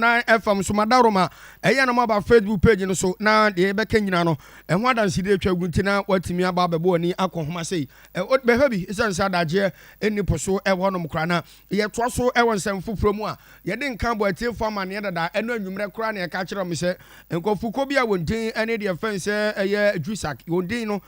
87.9 FM so. Madaroma ɛyɛ no maba Facebook page no so na deɛ yɛbɛka nyina no ɛho adansedie atwa agu, nti na watumi aba abɛbɔ w'ani akɔ homa sei. Bɛhwɛ bi ɛsiane sɛ adagyeɛ ɛnni po so ɛwɔ nom koraa. Na yɛtoa so ɛwɔ nsɛm foforɔ mu a yɛde nka bɔ atiefoɔ amanneɛ dada. Ɛno anwummerɛ koraa na yɛka kyerɛ m sɛ nkurɔfokuo bi a wɔn din ne deɛ fɛn sɛ ɛyɛ JUSAG, wɔn din no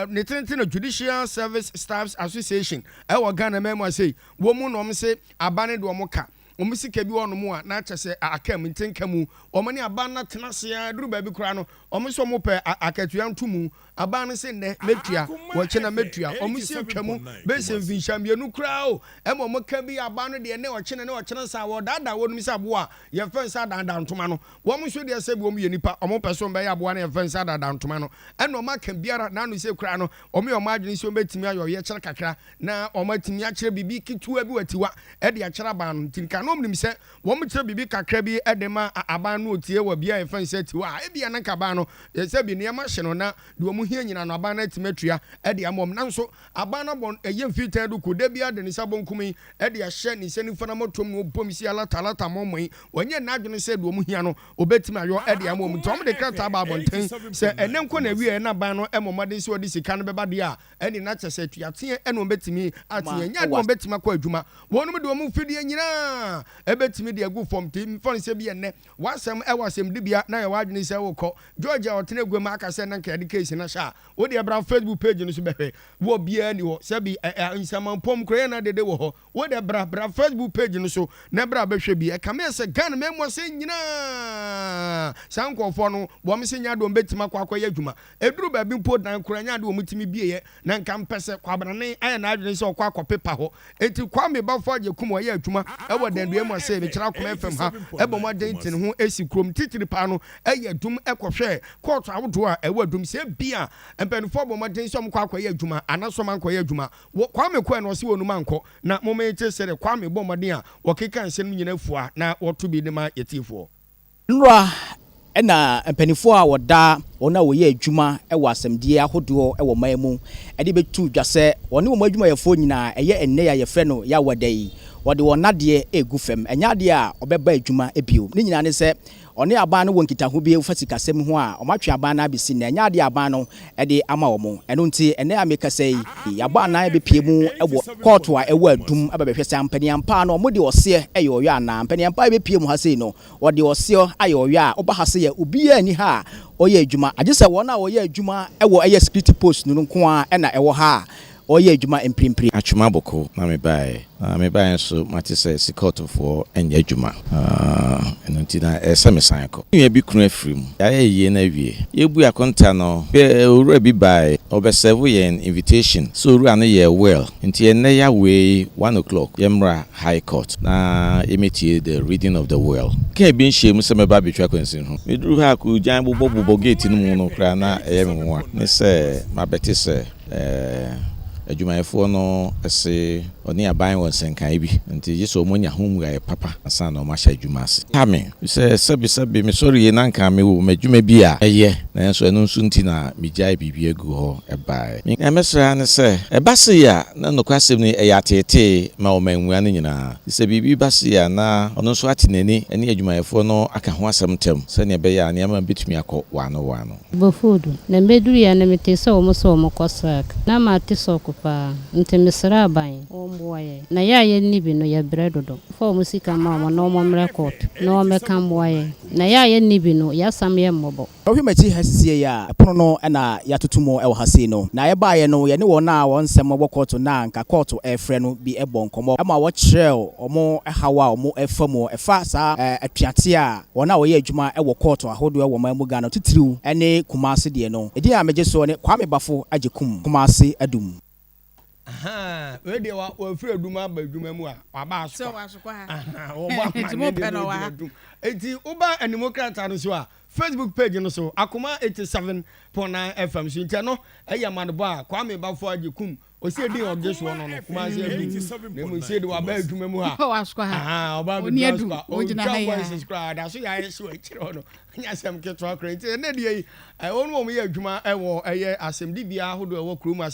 ne tenten no Judicial Service Staffs Association ɛwɔ Ghana mɛmu ase, wɔn mu na wɔn se aba ne de wɔn ka wɔn sika bi wɔ nom a na kyɛ sɛ aka mu ntenka mu. Wɔn ne aban no atena ase a duru baabi koraa no, wɔn nso wɔn pɛ akatua nto mu. Aban no sɛ nnɛ mɛtua, wɔkyɛ na mɛtua. Wɔn si atwa mu bɛsɛ mfinhyia 2 koraa o, ɛma wɔn ka bi aban no deɛ ne ɔkyena ne ɔkyena sa wɔdaadaa wɔn sɛ aboa a yɛfɛn sɛ adaadaa ntoma no. Wɔn nso deɛ sɛ bi wɔn yɛ nipa, wɔn pɛ so wɔn bɛyɛ aboa no yɛfɛn sɛ adaadaa ntoma no. Ɛna wɔn aka biara n'ano sɛ koraa no, wɔn yɛ wɔn adwene sɛ wɔn bɛtumi ayɛ ɔyɛ kyerɛ kakra na wɔn atumi akyerɛ biribi ketewa bi wɔ tiwa ɛde akyerɛ aban no. Nti nka na wɔn nim sɛ wɔn kyerɛ biribi kakra bi ɛde ma aban no otie wɔ bea a yɛfɛn sɛ tiwa a, ebia na nka aban no sɛ bi nneɛma hyɛ no na deɛ wɔn hia nyina no, aban no atumi atua ɛde ama wɔn. Nanso aban no abɔ ɛyɛ mfitaa do ko da bi ade ne nsa bonkum yi ɛde ahyɛ ne nsa nifa na mɔtom na ɔbom si alata alata mɔmɔ yi, wɔnyɛ n'adwene sɛ deɛ wɔn hia no obetumi ayɔ ɛde ama wɔn. Nti wɔn de krataa ba abɔnten sɛ ɛnɛ nko na awie ɛna aban no ɛmɔ mmɔden sɛ wɔde sika no bɛba deɛ a, ɛne na kyɛ sɛ tuateɛ ɛna wɔn bɛtumi ateɛ nyɛ adeɛ wɔn bɛtumi akɔ adwuma. Wɔn de wɔn mfidie nyinaa ɛbɛtumi de agu fam. Ti nfa ne sɛ bi ɛnɛ wasɛm ɛwɔ asɛmdibea na yɛ wadwene sɛ wokɔ George a ɔtena egua mu aka sɛ na nka yɛde case no hyɛ a, wode ɛbra Facebook page no so bɛhwɛ wɔ biara ni hɔ sɛbi nsɛmampɔm kora yɛn na dede wɔ hɔ. Wode bra bra Facebook page no so na bra bɛhwɛ bi. Ɛkame yɛ sɛ Ghana mɛmu ase nyinaa saa nkɔɔfoɔ no wɔn sɛ nya de wɔn bɛtumi akɔ akɔyɛ adwuma. Ɛduru baabi mpo dan kora nya de wɔn tumi bieɛ na nka mpɛ sɛ Kwabrane ayɛ n'adwene sɛ ɔkɔ akɔpepa hɔ. Enti Kwame Bafo agye kum ɔyɛ adwuma ɛwɔ Dandua mu ase mekyerɛ Akoma FM ha, ɛbɔ mu aden te ne ho esi kurom titiri paa no ɛyɛ Adum, ɛkɔhwɛ kɔɔto ahodoɔ a ɛwɔ Adum sɛ bia mpanimfoɔ bɔ mmɔden sɛ ɔmokɔ akɔyɛ adwuma anaasɛ ɔmo ankɔyɛ adwuma. Wɔ Kwame kɔɛ no, ɔse wɔnum ankɔ na momete sɛ Kwame bɔ mmɔden a wɔkeka nsɛm nyinaa fua na wɔto bi ne ma yɛtiefoɔ. Nnora ɛna mpanimfoɔ a wɔda wɔn a wɔyɛ adwuma wɔ asɛmdie ahodoɔ wɔ man mu ɛde bɛtu dwa sɛ wɔne wɔn adwumayɛfoɔ nyinaa ɛyɛ ɛnnɛ a yɛfrɛ no Yawada yi, wɔde wɔn nadeɛ egu fam. Ɛnyɛ adeɛ a ɔbɛba adwuma bio. Ne nyinaa ne sɛ ɔne aban no wɔ nkitaho bi fa sikasɛm ho a ɔmatwe aban no abɛsi nnɛ, ɛnyɛ adeɛ aban no ɛde ama wɔn. Ɛno nti ɛnnɛ a mekasa yi, yɛabɔ anan bɛpie mu ɛwɔ kɔɔto a ɛwɔ Adum aba bɛhwɛ sɛ ampaniampa no ɔmo de ɔseɛ ɛyɛ ɔyɔ anaa. Mpaniampa a bɛpie mu ha sei no, wɔde ɔseɛ ayɛ ɔyɔ a ɔba ha sɛ yɛ obiara ni ha a ɔyɛ adwuma, agye sɛ wɔn a wɔyɛ adwuma ɛwɔ ɛyɛ security post no nko a ɛna ɛwɔ ha a ɔyɛ adwuma mprempren. Atwoma Boko na mebaeɛ, na mebaeɛ nso mate sɛ sikɔɔtofoɔ nyɛ adwuma, ɛno nti na ɛsɛ mesan kɔ. Nua bi kunu afiri mu, yɛayɛ yie no awie, yɛbu akonta no, owura bi baeɛ, ɔbɛserve yɛn invitation sɛ owura no yɛ will, nti ɛnnɛ yɛawei 1 o'clock yɛmmra High Court na yɛmɛtie the reading of the will. Ka bi nhyɛ mu sɛ mɛba abɛtwa kwansin ho. Meduru hɔ a, kogyan bobɔbobɔ gate no mu no koraa na ɛyɛ me nwa ne sɛ mabɛte sɛ adwumayɛfoɔ no ɛse ɔne aban wɔ nsɛnkae bi, nti gye sɛ ɔmo nya ho mmuaeɛ papa ansa na ɔmo ahyɛ adwuma ase. Ha me sɛ sɛbesɛbe mesɔre yie na nka mewɔ m'adwuma bi a ɛyɛ, nanso ɛno nso nti na megyae biribi agu hɔ ɛbaeɛ. Nea mɛsrɛ ne sɛ ɛba se a na nokwasɛm ni, ɛyɛ ateetee ma ɔmanmua no nyinaa. Sɛ biribi ba se a, na ɔno nso ate n'ani ne adwumayɛfoɔ no aka ho asɛm ntɛm sɛnea ɛbɛyɛ a nneɛma bɛtumi akɔ waano waano. Bɔfoodu na mbɛduru na mete sɛ wɔn sɛ wɔn kɔ strike na mate sɔko paa, nti mesrɛ aban wɔmmoa yɛn na yɛ a yɛnni bi no, yɛbrɛ dodo. Fa wɔn sika ma wɔn na wɔn mmerɛ court na wɔmmɛka mmoa yɛn na yɛ a yɛnni bi no, yɛasam yɛ mmɔbɔ. Ɔhwɛ m'akyi ha sisie yi a, ɛpono no ɛna yɛatoto mu ɛwɔ ha sei no, na yɛbaeɛ no, yɛne wɔn a wɔn nsɛm wɔ kɔɔto na nka kɔɔto ɛrefrɛ no bi ɛbɔ nkɔmmɔ ɛma wɔkyerɛw wɔn ɛhaw a wɔn ɛfa mu ɛfa saa atuate a wɔn a wɔyɛ adwuma ɛwɔ kɔɔto ahodoɔ ɛwɔ man mu Ghana, titiriw ɛne Kumase deɛ no. Ɛdin a megye soɔ ne Kwame Bafo Agye Kum, Kumase Adum. Wei deɛ wafiri Adum aba adwuma mu a waba asokwa wɔbɔ amane deɛ no ɔgyina Adum. Eti woba animu krataa no so a, Facebook page no so, Akoma 87.9 FM so. Nti ɛno ɛyɛ amanebɔ a Kwame Bafo Agye Kum osi edi ɔgye soɔ no Kumase Adum na emu nsi de waba adwuma mu ha, ɔba abɛduru asokwa, ɔtwa voices koraa da so yɛ ayɛ hyew akyerɛ hɔ no, nyɛ asɛm ketewa koraa. Nti ɛnɛ deɛ yi wɔn wɔn yɛ adwuma ɛwɔ ɛyɛ asɛmdibea ahodoɔ ɛwɔ kurom ase.